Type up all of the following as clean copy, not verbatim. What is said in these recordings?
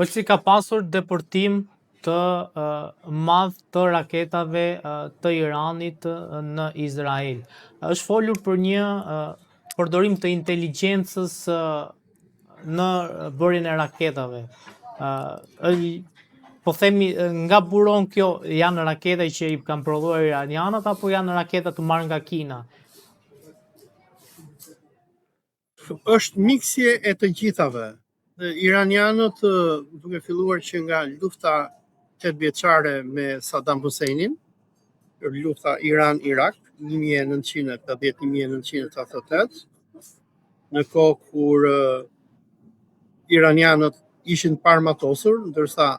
Olsi ka pasur depërtim të madh të raketave të Iranit në Izrael. Është folur për një përdorim të inteligjencës në bërjen e raketave. Po themi nga buron kjo, janë raketa që i kanë prodhuar iranianët apo janë raketa të marrë nga Kina? Është miksje e të gjithave. Iranianët, duke filluar që nga lufta tetëvjeçare me Saddam Husseinin, lufta Iran-Irak, 1980-1988, në kohë kur iranianët ishin të paarmatosur, ndërsa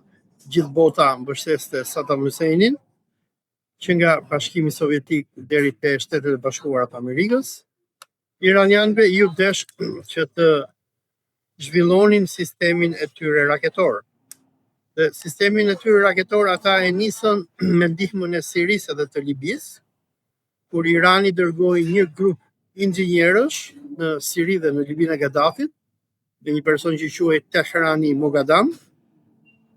gjithë bota mbështeste Saddam Husseinin, që nga Bashkimi Sovjetik deri te Shtetet e Bashkuara të Amerikës, Iranianëve iu desh që të zhvillonin sistemin e tyre raketor. Dhe sistemin e tyre raketor ata e nisën me ndihmën e Sirisë dhe të Libisë, kur Irani dërgoi një grup inxhinierësh në Siri dhe në Libinë e Gaddafit, dhe një person që quhej Tehrani Mogadam,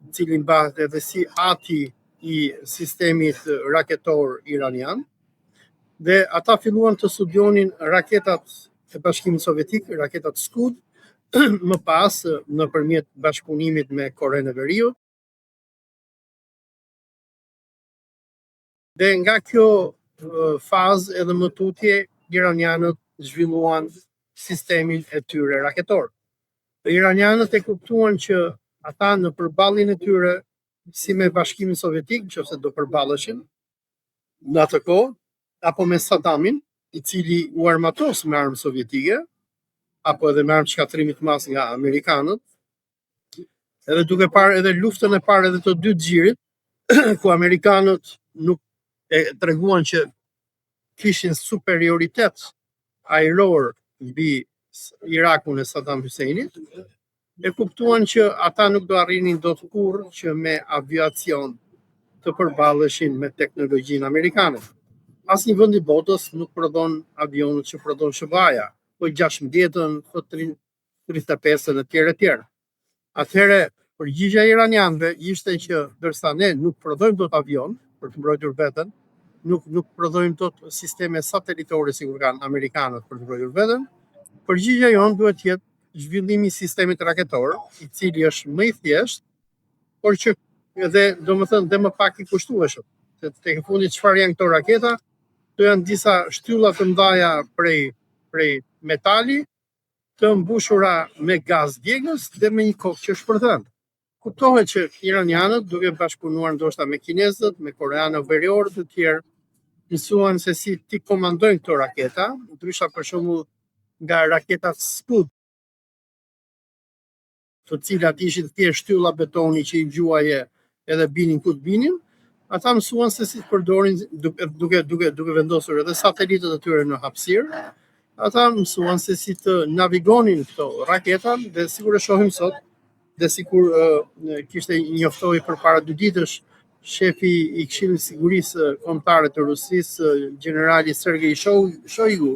i cili mbahet edhe si ati i sistemit raketor iranian. Dhe ata filluan të studionin raketat e Bashkimit Sovjetik, raketat Scud, më pas nëpërmjet bashkëpunimit me Korenë e Veriut. Dhe nga kjo fazë edhe më tutje iranianët zhvilluan sistemin e tyre raketor. Dhe iranianët e kuptuan që ata në përballjen e tyre si me Bashkimin Sovjetik, nëse do përballeshin në atë kohë, apo me Saddamin, i cili u armatos me armë sovjetike, apo edhe me armë shkatërrimi të madh nga amerikanët, edhe duke parë edhe luftën e parë edhe të dytë gjirit, ku amerikanët nuk e treguan që kishin superioritet ajror mbi Irakun e Saddam Husseinit, e kuptuan që ata nuk do arrinin dot kurrë që me aviacion të përballeshin me teknologjinë amerikane. Asnjë vend i botës nuk prodhon avionët që prodhon SHBA-ja, po 16-ën, po 35-ën e tjerë e tjerë. Atëherë, përgjigja e iranianëve ishte që ndërsa ne nuk prodhojmë dot avion për të mbrojtur veten, nuk nuk prodhojmë dot sisteme satelitore sikur kanë amerikanët për të mbrojtur veten, përgjigja jonë duhet të jetë zhvillimi i sistemit raketor, i cili është më i thjeshtë, por që edhe, domethënë, dhe më pak i kushtueshëm. Se tek e fundit çfarë janë këto raketa? Këto janë disa shtylla të mëdha prej prej metali të mbushura me gaz djegës dhe me një kokë që shpërthen. Kuptohet që iranianët, duke bashkëpunuar ndoshta me kinezët, me koreano-veriorët e tjerë, mësuan se si t'i komandojnë këto raketa, ndryshe për shembull nga raketat Scud, të cilat ishin thjesht shtylla betoni që i gjuaje edhe binin ku të binin, ata mësuan se si të përdorin duke duke duke duke vendosur edhe satelitët e tyre në hapësirë. Ata mësuan se si të navigonin këto raketa dhe sikur e shohim sot dhe sikur uh, kishte njoftoi përpara dy ditësh shefi i Këshillit të Sigurisë Kombëtare të Rusisë, gjenerali Sergei Shoigu,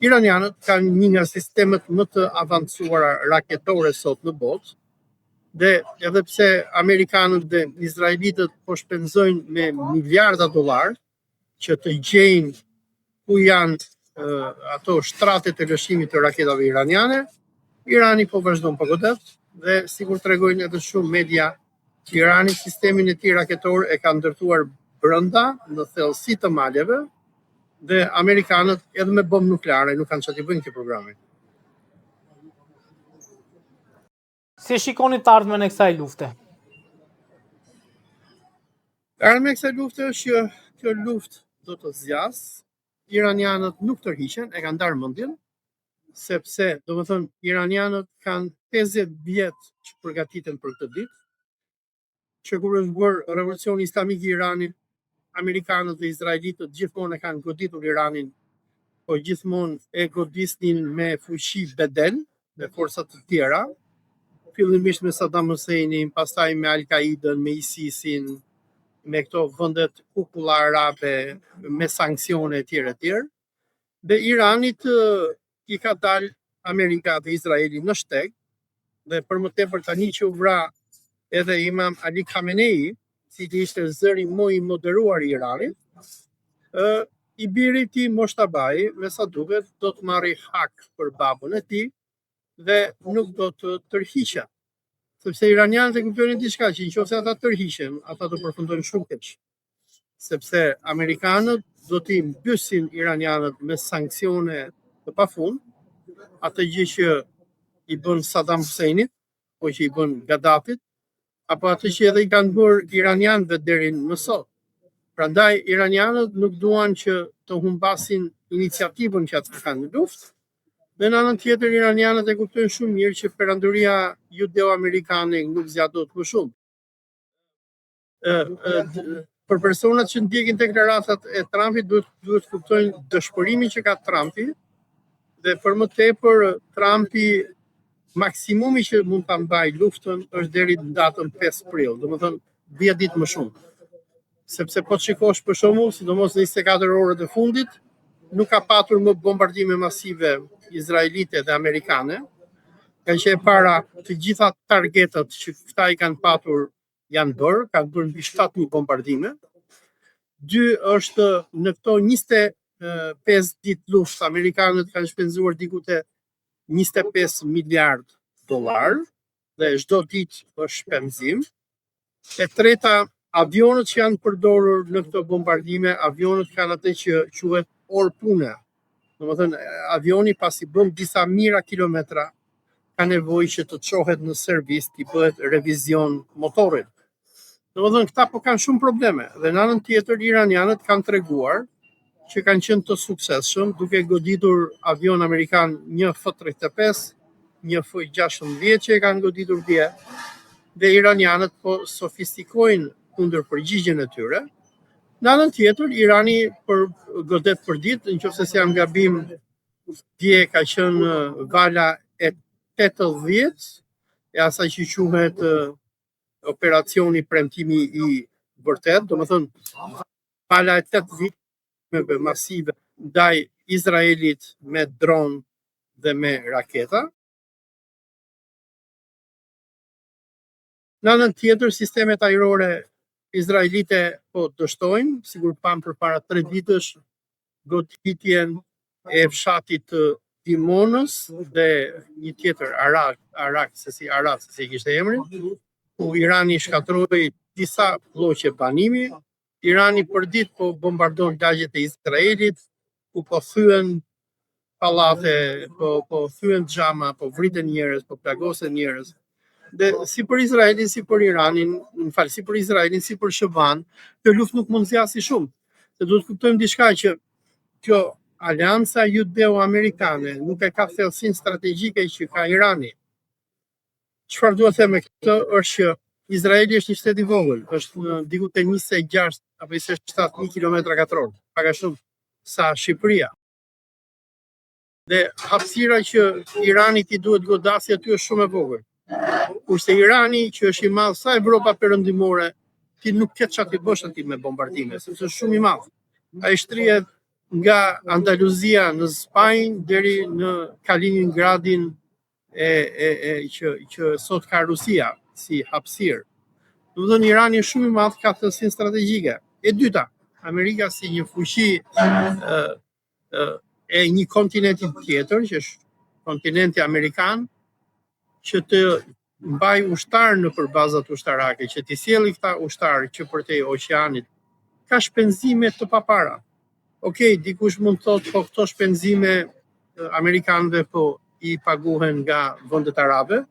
Iranianët kanë një nga sistemet më të avancuara raketore sot në botë dhe edhe pse amerikanët dhe izraelitët po shpenzojnë me miliarda dollarë që të gjejnë ku janë uh, ato shtratet e lëshimit të raketave iraniane, Irani po vazhdon po godet dhe sikur tregojnë edhe shumë media që Irani sistemin e tij raketor e ka ndërtuar brenda në thellësi të maleve, dhe amerikanët edhe me bombë nukleare nuk kanë çfarë t'i bëjnë këtij programi. Si e shikoni të ardhmen e kësaj lufte? E ardhmja e kësaj lufte është që kjo luftë do të zgjasë. Iranianët nuk tërhiqen, e kanë ndarë mendjen, sepse, domethënë, iranianët kanë 50 vjet që përgatiten për këtë ditë. Që kur është bërë revolucioni islamik i Iranit, amerikanët dhe izraelitët gjithmonë e kanë goditur Iranin, po gjithmonë e godisnin me fuqi bedel, me forca të tjera, fillimisht me Saddam Husseinin, pastaj me Al-Qaidën, me ISIS-in, me këto vendet kukulla arabe, me sanksione etj etj. Dhe Iranit i ka dalë Amerika dhe Izraeli në shteg dhe për më tepër tani që u vra Edhe Imam Ali Khamenei, cili ishte zëri më i moderuar i Iranit, ë i biri i tij Mojtabai, me sa duket, do të marrë hak për babën e tij dhe nuk do të tërhiqet. Sepse iranianët e kuptojnë diçka që nëse ata tërhiqen, ata do përfundojnë shumë keq. Sepse amerikanët do t'i mbysin iranianët me sanksione të pafund, atë gjë që i bën Saddam Husseinit, apo që i bën Gaddafit, apo atë që edhe i kanë bërë iranianëve deri më sot. Prandaj iranianët nuk duan që të humbasin iniciativën që ata kanë në luftë, dhe në anën tjetër iranianët e kuptojnë shumë mirë që perandoria judeo-amerikane nuk zgjat dot më shumë. Ë ë për personat që ndjekin deklaratat e Trumpit duhet duhet të kuptojnë dëshpërimin që ka Trumpi dhe për më tepër Trumpi maksimumi që mund ta mbajë luftën është deri në datën 5 prill, domethënë 10 ditë më shumë. Sepse po të shikosh për shembull, sidomos në 24 orët e fundit, nuk ka patur më bombardime masive izraelite dhe amerikane. Ka që e para të gjitha targetat që këta i kanë patur janë bërë, kanë bërë mbi 7000 bombardime. Dy është në këto 25 ditë luftë amerikanët kanë shpenzuar diku te 25 miliard dollar dhe çdo ditë është shpenzim. E treta, avionët që janë përdorur në këto bombardime, avionët kanë atë që quhet orë pune. Domethënë, avioni pasi bën disa mijëra kilometra, ka nevojë që të çohet në servis, t'i bëhet revizion motorit. Domethënë, këta po kanë shumë probleme dhe në anën tjetër iranianët kanë treguar që kanë qenë të suksesshëm duke goditur avion amerikan një F-35, një F-16 që e kanë goditur dje dhe iranianët po sofistikojnë kundër përgjigjen e tyre. Në anën tjetër, Irani për godet për ditë, nëse s'jam gabim, dje ka qenë vala e 80 e asaj që quhet operacioni premtimi i vërtet, domethënë vala e 80 masive ndaj Izraelit me dron dhe me raketa. Në anën tjetër, sistemet ajrore izraelite po dështojnë, sikur pam përpara 3 ditësh goditjen e fshatit të Dimonës dhe një tjetër Arak, Arak se si Arak se si e kishte emrin, ku Irani shkatërroi disa blloqe banimi. Irani për ditë po bombardon lagjet e Izraelit, ku po thyen pallate, po po thyen xhama, po vriten njerëz, po plagosen njerëz. Dhe si për Izraelin, si për Iranin, më fal, si për Izraelin, si për SHBA-n, kjo luftë nuk mund zgjasi shumë. Se duhet të kuptojmë diçka që kjo aleanca judeo-amerikane nuk e ka thellësinë strategjike që ka Irani. Çfarë dua të them me këtë është që Izraeli është një shtet i vogël, është në diku te 26 apo 27.000 kilometra katror, pak a shumë sa Shqipëria. Dhe hapësira që Iranit i duhet godasi aty është shumë e vogël. Kurse Irani, që është i madh sa Evropa perëndimore, ti nuk ke çfarë t'i bësh aty me bombardime, sepse është shumë i madh. Ai shtrihet nga Andaluzia në Spanjë deri në Kaliningradin e e e që që sot ka Rusia si hapësirë. Domethënë Irani është shumë i madh, ka thellësinë strategjike. E dyta, Amerika si një fuqi ë ë e një kontinenti tjetër, që është kontinenti amerikan, që të mbaj ushtar në për bazat ushtarake, që t'i sjelli këta ushtarë që përtej oqeanit, ka shpenzime të papara. Okej, dikush mund të thotë, po këto shpenzime amerikanëve po i paguhen nga vendet arabe.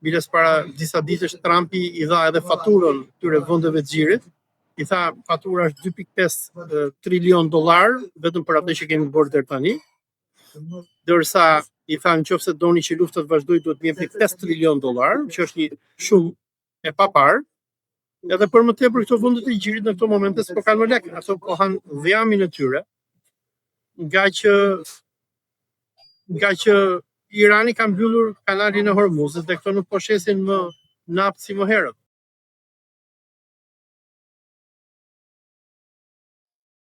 Biles para disa ditësh Trumpi i dha edhe faturën këtyre vendeve të gjirit, i tha fatura është 2.5 trilion dollar vetëm për atë që kemi bërë deri tani. Ndërsa i tha në qoftë se doni që lufta të vazhdojë duhet të më jepni 5 trilion dollar, që është një shumë e paparë. Edhe për më tepër këto vendet e gjirit në këto momente s'po kanë më lekë, ato po hanë dhjamin e tyre, nga që nga që Irani ka mbyllur kanalin e Hormuzit dhe këto nuk po shesin më naftë si më herët.